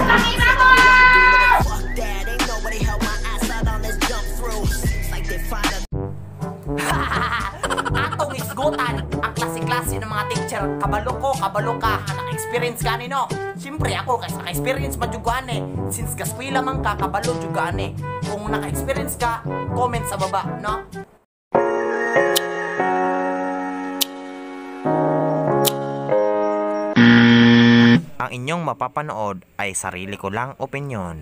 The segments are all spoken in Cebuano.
Putang ina mo! Fuck that, ain't nobody help my ass out on this jump through. Seems like they find a Atong isgutan ang klase-klase ng mga teacher. Kabalo ko, kabalo ka, naka-experience ka ni, no? Siyempre ako, kasi naka-experience man jud ko ani. Since kaskwela man ka, kabalo jud ka ani. Kung naka-experience ka, comment sa baba, no? Ang inyong mapapanood ay sarili ko lang opinion.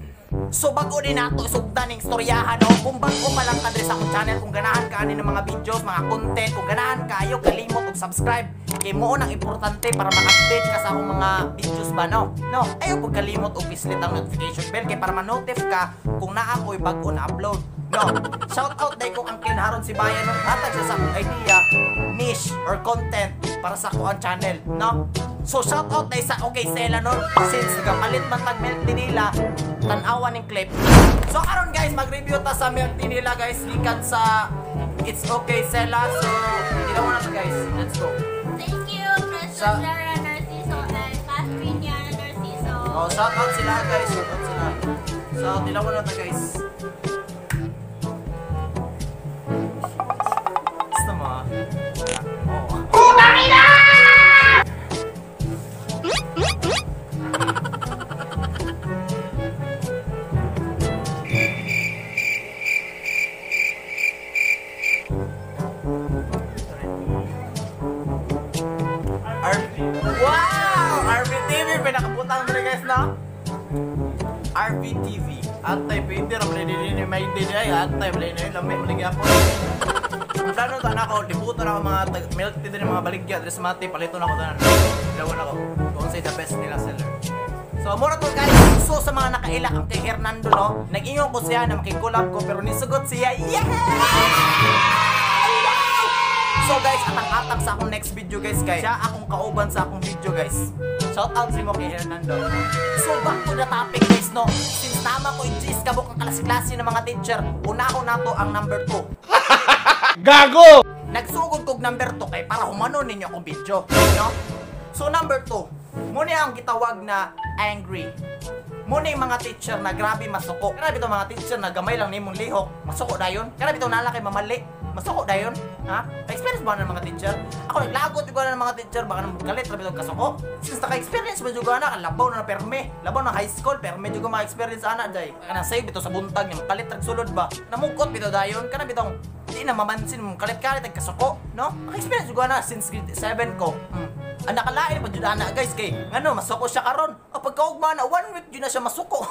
So bago din nato isugdan ning istoryahan, no? Kung bago pa lang ka diri sa akong channel, kung ganahan ka ani ng mga videos, mga content, kung ganahan ka, ayaw kalimot og subscribe. Kay mo nang importante para maka-update ka sa akong mga videos ba, no? No, ayaw pud kalimot og pislit ang notification bell kay para ma-notif ka kung naa ko'y bag-o na upload. No, shout out dai ko kang Ken Haron Sibayan, no? Hatag siya sa akong idea, niche or content para sa akong channel, no? So shout out dai sa Okay Sela, no? Since nagapalit man tag milk tea nila, tan-awan ning clip. So karon guys, mag-review ta sa milk tea nila guys, gikan sa It's Okay Sela. So ilaw na to guys. Let's go. Thank you, Precious Lara Narciso and Catherine Yana Narciso. Oh, shout out sila guys, shout out sila. So tilaw na to guys. Gusto mo? Oo. Putang ina! Wow! RVTV! Pinakabutang diri guys, no? RVTV. Antay, pwede rin ni may din ay. Antay, wala na yun. Lamay, maligya po. Ang plano ta na ako, dibuto na ako mga milk tea din mga baligya. Diri sa Mati, palito na ako tanan. Ilawan ako. Kung say the best nila seller. So, mura to guys. So, sa mga nakaila ang kay Hernando, no? Nag-ingon ko siya na makikulab ko, pero nisugot siya. Yeah! So guys, atang-atang sa akong next video guys, kay siya akong kauban sa akong video guys. Shout out si mo kay Hernando. So back to the topic guys, no? Since tama ko i-gist kabuk ang klase-klase ng mga teacher, una ko nato ang number 2. Gago! Nagsugod kog number 2 kay para humanon ninyo akong video, no? So number 2, muna ang gitawag na angry. Muna yung mga teacher na grabe masuko. Grabe itong mga teacher na gamay lang nimong lihok, masuko dayon. Grabe itong nalaki mamali, masuko dayon. Ha? Ka-experience ba ng mga teacher? Ako naglagot ko na ng mga teacher, baka nang galit grabe itong kasuko. Since naka-experience ba juga na, labaw na perme, labaw na high school, perme juga ma-experience ana jay. Kanang save ito sa buntag niya, kalit rag sulod ba? Namukot bitaw dayon, kana bitong di na mamansin mo, kalit-kalit ang kasuko, no? Naka-experience juga na since grade 7 ko. Ang nakalain pa jud ana guys kay ngano masuko siya karon. O pagkaugma na 1 week jud na siya masuko.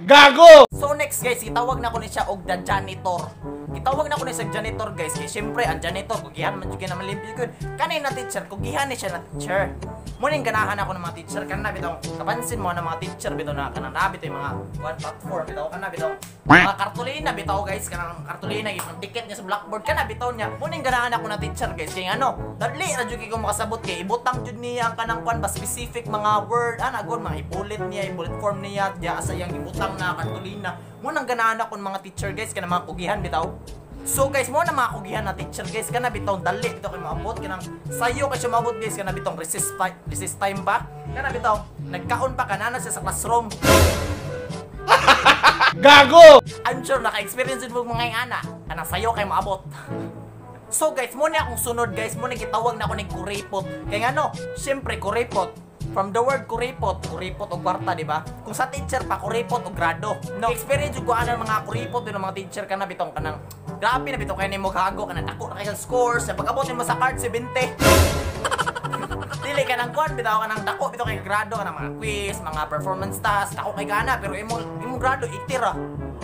Gago! So next guys, gitawag na ko ni siya og the janitor. Gitawag na ko ni siya janitor guys kay syempre ang janitor kugihan man jud na malimpyo gud. Kanay na teacher, kugihan ni siya na teacher. Muning ganahan ako ng mga teacher kana bitaw kapansin mo na mga teacher bitaw na kanang rabi to yung mga 1 platform bitaw kana bitaw mga kartulina bitaw guys, kanang kartulina gipang dikit niya sa blackboard kana bitaw niya. Muning ganahan ako na teacher guys kay ano, dali ra jud kay ko makasabot kay ibutang jud niya ang kanang kwan ba specific mga word ana gud mga i-bullet niya, i-bullet form niya diya sa iyang ibutang na kartulina. Munang ganahan ako ng mga teacher guys kana mga kugihan bitaw. So guys, mo na mga kugihan na teacher guys kana bitaw dali bitaw kay maabot kanang sayo kay siya maabot guys kana bitong recess time ba kana bitaw nagkaon pa kanana siya sa classroom. Gago! I'm sure naka-experience din mo mga ingana kanang sayo kay maabot. So guys, mo na akong sunod guys, mo na gitawag na ako ning kuripot. Kay ngano, syempre kuripot. From the word kuripot, kuripot og kwarta, di ba? Kung sa teacher pa kuripot og grado. No, experience jud ko ana mga kuripot din mga teacher kana bitong kanang grabe na bitong kay nimo gago kanang dako na kay scores, sa pag-abot nimo sa card 70. Dili ka nang kuan bitaw ka nang dako bitaw kay grado kanang mga quiz, mga performance task, dako kay gana pero imong grado 80 ra.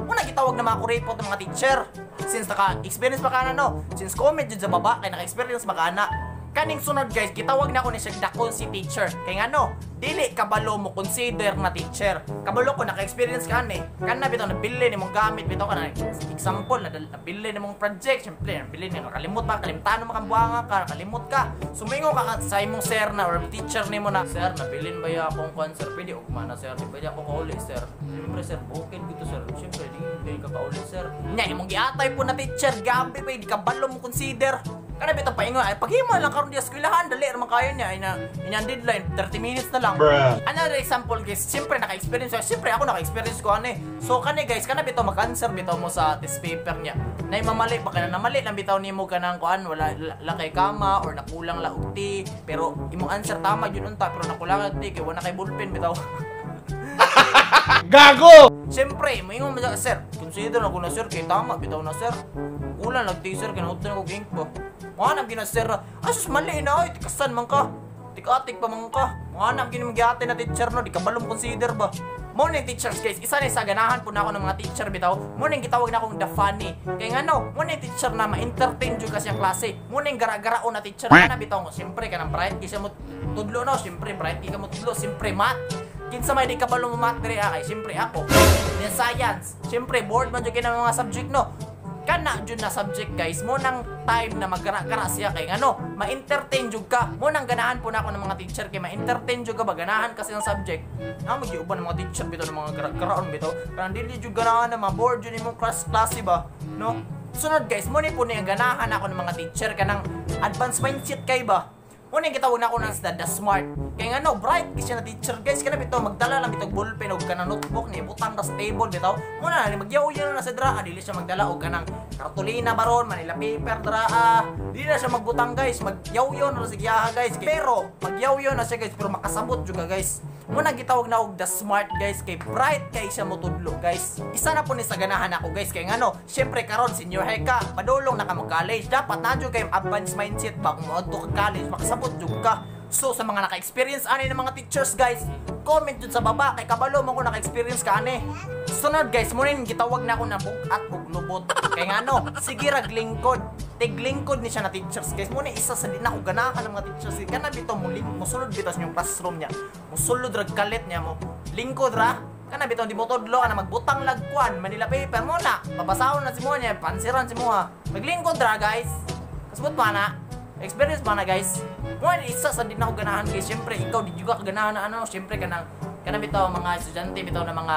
Una gitawag na mga kuripot ng mga teacher. Since naka-experience pa kana no, since comment jud sa baba kay naka-experience pa kana. Kaning sunod guys, gitawag na ko ni siya dakon si teacher. Kay ngano, dili kabalo mo consider na teacher. Kabalo ko naka-experience ka ani. Kana bitaw nabili nimong gamit bitaw kana example na nabili nimong project, syempre nabili ni nakalimot pa, kalimtan mo kang buhanga ka, nakalimot ka. Sumingo ka sa imong sir na or teacher nimo na, sir, nabilin ba ya akong kwan sir? Pwede ugma na sir, di ba ya ako kauli sir? Syempre sir, bukid gito sir. Syempre di ka kauli sir. Nya imong giatay po na teacher, gabi pa di kabalo mo consider. Kana bitaw paingon ay paghimo lang karon diya eskwelahan, dali ra man kayo niya ay na inyang deadline 30 minutes na lang. Bruh. Another example guys, siyempre naka-experience ko. Siyempre ako naka-experience ko ani. So kani guys, kana bitaw mag-answer bitaw mo sa test paper niya. Nay mamali pa kana namali lang bitaw nimo kanang kuan wala la kay kama or nakulang la og T, pero imong answer tama jud unta pero nakulang og T kay wala kay ballpen bitaw. Gago! Siyempre, moingon man siya, "Sir, consider na ko na sir, kay tama, bitaw na sir. Kulang lang sir, kinahutan ko ink ba." Mga nang gina sir, ay sus mali na, ay, tikasan man ka. Tikatik pa man ka. Mga nang ginamgyate na teacher no, di ka balong consider ba. Morning teachers guys, isa na sa ganahan po na ako ng mga teacher bitaw. Morning gitawag na akong the funny. Kaya nga no, morning teacher na ma-entertain jud kasi ang klase. Morning gara-garao na teacher na bitaw mo. Siyempre ka ng bright kaysa mo tudlo no, siyempre bright ka mo tudlo, siyempre math. Kinsa may di ka balo mo math diri kay siyempre ako. Then science, siyempre bored man jud kay ng mga subject no. Kana jud na subject guys, mo nang time na maggara-gara siya kay ngano, ma-entertain jud ka. Mo nang ganahan po na ako ng mga teacher kay ma-entertain jud ka ba, ganahan kasi ng subject. Na magiuban ng mga teacher bitaw ng mga gara-garaon bitaw. Kanang dili jud ganahan na ma-bored jud imong class klase ba, no? Sunod guys, mo ni po ni ang ganahan ako ng mga teacher kanang advanced mindset kay ba. Muna yung gitawag na ako ng the smart. Kaya nga no, bright kasi na teacher guys. Kana bitaw magdala lang bitaw ballpen og kanang notebook ni butang sa table bitaw. Muna na magyawyaw na sa dra, dili siya magdala og kanang kartulina baron, Manila paper dra. Dili na siya magbutang guys, magyawyaw na sa giyaha guys. Pero magyawyaw na siya guys, pero makasabot jud ka guys. Muna gitawag na og the smart guys kay bright kay siya motudlo guys. Isa na po ni sa ganahan ako guys kay ngano, syempre karon senior high ka, padulong na ka mo college, dapat na jud kay advanced mindset ba kung moadto ka college makasabot jud ka. So sa mga naka-experience ani ng mga teachers guys, comment jud sa baba kay kabalo mo kung naka-experience ka ani. Sunod guys, mo rin gitawag na ako na bug-at ug lubot. Kay ngano, sige rag lingkod. Tiglingkod ni siya na teachers guys. Mo ni isa sa di na ako ganahan ng mga teachers. Kana bitaw mo link, mosulod bitaw sa inyong classroom niya. Mosulod rag kalit niya mo. Lingkod ra. Kana bitaw di mo tudlo kana magbutang lagkuan Manila paper mo na. Babasahon na si mo niya, pansiran si mo ha. Maglingkod ra guys. Kasabot pa na. Experience pa na guys. Mo ni isa sa di na ako ganahan guys. Syempre ikaw di juga ka ganahan na ano, syempre kanang kana bitaw mga estudyante bitaw na mga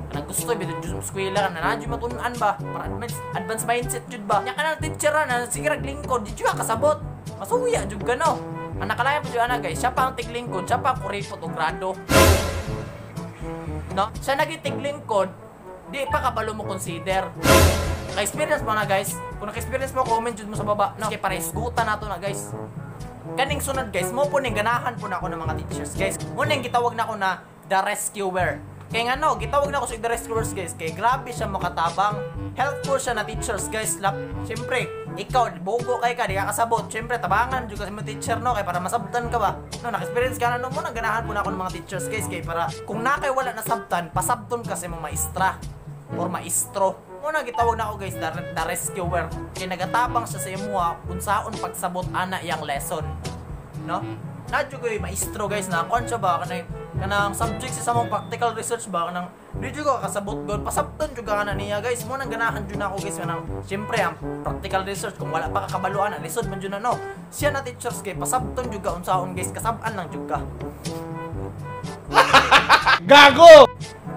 kanang gusto bitaw jud sa eskwela kana na jud matun-an ba para advance mindset jud ba. Nya kanang teacher na sige rag lingkod di jud ka kasabot. Masuya jud ka no. Ang nakalaya pa jud ana guys, siya pa ang tiglingkod, siya pa ang kuripot og grado. No? Siya nagitig-lingkod, di pa kabalo mo consider. Naka-experience mo na guys. Kung naka-experience mo, comment jud mo sa baba. No? Kaya para isgutan nato na guys. Kaning sunod guys, mo po ning ganahan po na ako ng mga teachers guys. Mo ning gitawag na ako na the rescuer. Kaya nga no, gitawag na ako sa the rescuers guys. Kaya grabe siya makatabang. Helpful siya na teachers guys. Lap, siyempre, ikaw, bogo kay ka, di ka kasabot. Siyempre, tabangan jud kasi mo teacher no, kay para masabtan ka ba. No, naka-experience ka na no, mo nang ganahan po na ako ng mga teachers guys. Kay para kung na kay wala nasabtan, pasabton kasi mo maestra or maestro. Muna gitawag na ako guys, the rescuer. Kaya nagatabang siya sa imuha unsaon pagsabot ana iyang lesson. No? Nadyo ko yung maestro guys na kuan siya ba kanang kanang subject sa samong practical research ba kanang di jud ko kasabot god pasabton jud ka na niya guys. Mo nang ganahan jud ako guys kanang syempre ang practical research kung wala pa kakabaluan na lisod man jud na no. Siya na teachers kay pasabton jud ka unsaon guys, kasab-an lang jud ka. Gago!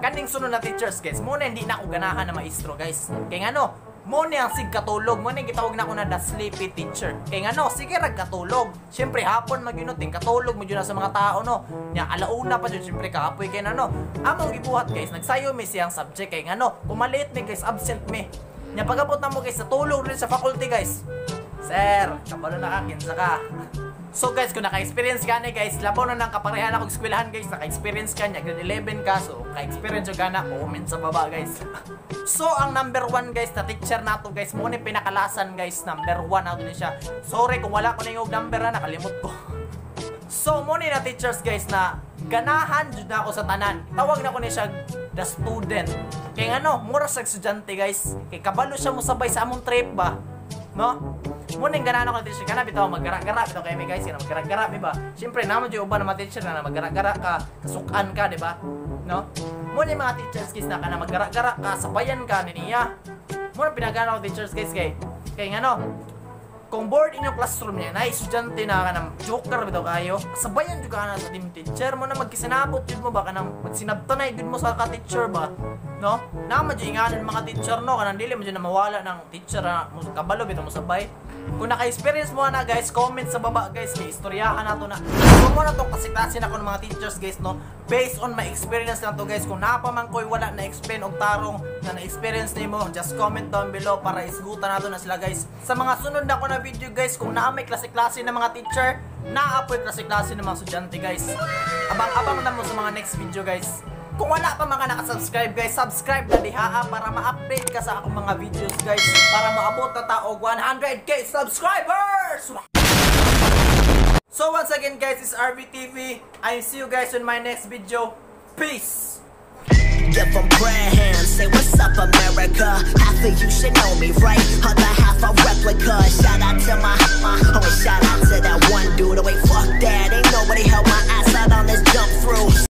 Kaning sunod na teachers guys, muna hindi na ako ganahan na maestro guys. Kay ngano, muna ang sig katulog, muna gitawag na ako na the sleepy teacher. Kay ngano, sige rag katulog. Syempre hapon magyunoting katulog mo na sa mga tao no. Nya alauna pa jud syempre kapoy kay no. Among gibuhat guys, nagsayo mi siyang subject kay ngano, kumalit mi guys, absent mi. Nya pagabot na mo guys, natulog rin sa faculty guys. Sir, kabalo na ka, kinsa ka. So guys, kung naka-experience ka na guys, labaw na ng kaparehan ako eskwelahan guys, naka-experience ka niya, grade 11 ka, so ka-experience ka na, comment sa baba guys. So ang number 1 guys, na teacher nato guys, muna yung pinakalasan guys, number 1 nato ni siya. Sorry kung wala ko na yung number na, nakalimot ko. So muna na teachers guys na ganahan jud na ako sa tanan. Tawag na ko ni siya the student. Kaya nga no, mura sa estudyante guys, kay kabalo siya mosabay sa among trip ba. No? Muna yung ganahan ako na teacher ka na, bitaw maggara-gara, bitaw kayo may guys, na maggara-gara, di ba? Siyempre, naman yung uban na mga teacher na maggara-gara ka, kasukan ka, di ba? No? Muna yung mga teachers guys na ka na maggara-gara ka, sabayan ka, ni niya. Muna pinagana ako teachers guys, kay nga no, Kung bored inyong classroom niya, na estudyante na ka ng joker bitaw kayo, sabayan jud ka na sa team teacher mo na magkisinabot jud mo ba, kanang magsinabtanay jud mo sa ka-teacher ba, no? Na man jud inganon mga teacher, no, kanang dili man jud na mawala ng teacher na mo kabalo bitaw mo sabay. Kung naka-experience mo na, guys, comment sa baba, guys, kay istoryahan nato na. So mo na tong klase-klase na ko ng mga teachers, guys, no. Based on my experience na to, guys, kung naa pa man ko'y wala na explain og tarong na na-experience nimo, just comment down below para isgutan nato na sila, guys. Sa mga sunod na ko na video, guys, kung naa may klase-klase na mga teacher, naa po'y klase-klase ng mga estudyante, guys. Abang-abang na mo sa mga next video, guys. Kung wala pa mga nakasubscribe, guys, subscribe na dihaa para ma-update ka sa akong mga videos, guys. Para maabot na ta og 100K subscribers! So once again, guys, it's RVTV. I see you guys in my next video. Peace! Give 'em prayer hands, say what's up, America. Half of you should know me, right? Other half a replica. Shout out to my, oh, and shout out to that one dude. Oh wait, fuck that. Ain't nobody held my ass out on this jump through.